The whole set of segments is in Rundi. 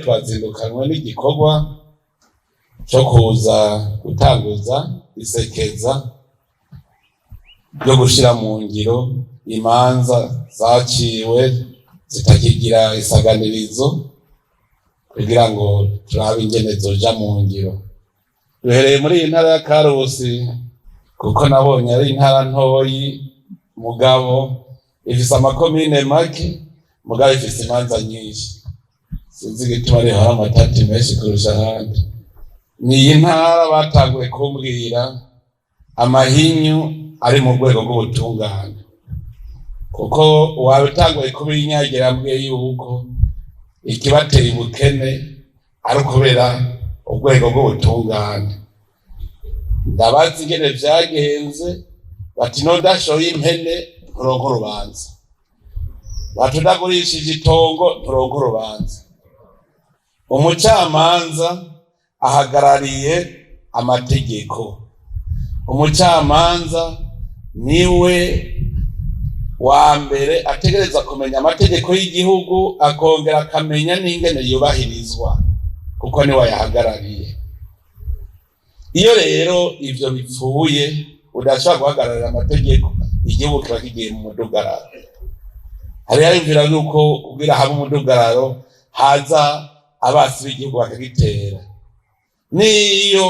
Twazindukanwe n'igikorwa cyo kuza gutanguza isekeza ryo gushira mu ngiro imanza zaciwe zitakigira isaganirizo, kugira ngo turabe ingene zoja mu ngiro. Duhereye muri iyi ntara ya Karusi, kuko nabonye ari intara ntoyi, mugabo ifise amakomine make, mugabo ifise imanza nyinshi. Sinzi igituma ariho hari amatati menshi kurusha ahandi. Ni iyi ntara batanguye kumbwira amahinyu ari mu rwego rw'ubutungane, kuko uwabitanguye kubinyagira ambwiye yuko ikibateye ubukene ari ukubera urwego rw'ubutungane. Ndabaza ingene vyagenze, bati: "Nodashoye impene nturonka urubanza, bati udagurishije itongo nturonka urubanza." Umucamanza ahagarariye amategeko. Umucamanza niwe wa mbere ategereza kumenya amategeko y'igihugu, akongera akamenya n'ingene yubahirizwa, kuko niwe ayahagarariye. Iyo rero ivyo bipfuye, udashobora guhagararira amategeko, igihugu kiba kigiye mu mudugararo. Hari yariyumvira yuko kugira habe umudugararo haza abasi b'igihugu bakagitera. Niyo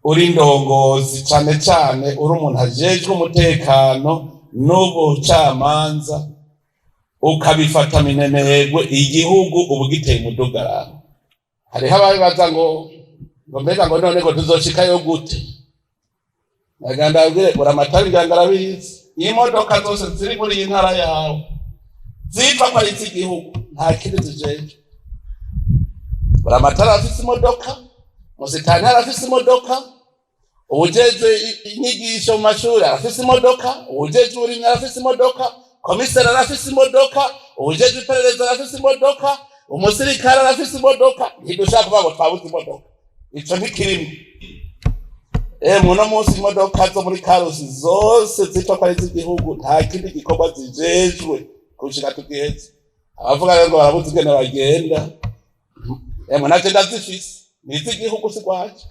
uri ndongozi, cane cane uri umuntu ajejwe umutekano n'ubucamanza, ukabifata minenegwe, igihugu uba ugiteye umudugararo. Hariho ababibaza ngo mbega ngo none ngo tuzoshikayo gute? Nagira ndabwire Buramatari, ngira ngo arabizi, imodoka zose ziri muri iyi ntara yawe zitwa ko ari iz'igihugu, nta kindi zijejwe. Buramatari arafise imodoka, musitani arafise imodoka, uwujejwe inyigisho mu mashuri arafise imodoka, uwujejwe uburimyi arafise imodoka, komiseri arafise imodoka, uwujejwe iperereza arafise imodoka, umusirikare arafise imodoka. Ntidushaka kuvuga ngo twabuze imodoka, ico ntikirimwo. Emwe, uno munsi imodoka zo muri Karusi zose zitwa ko ari iz'igihugu, nta kindi gikorwa zijejwe gushika tugiheze. Abavuga rero ngo barabuze ingene bagenda, emwe, naje ndazifise, ni iz'igihugu, si rwaje.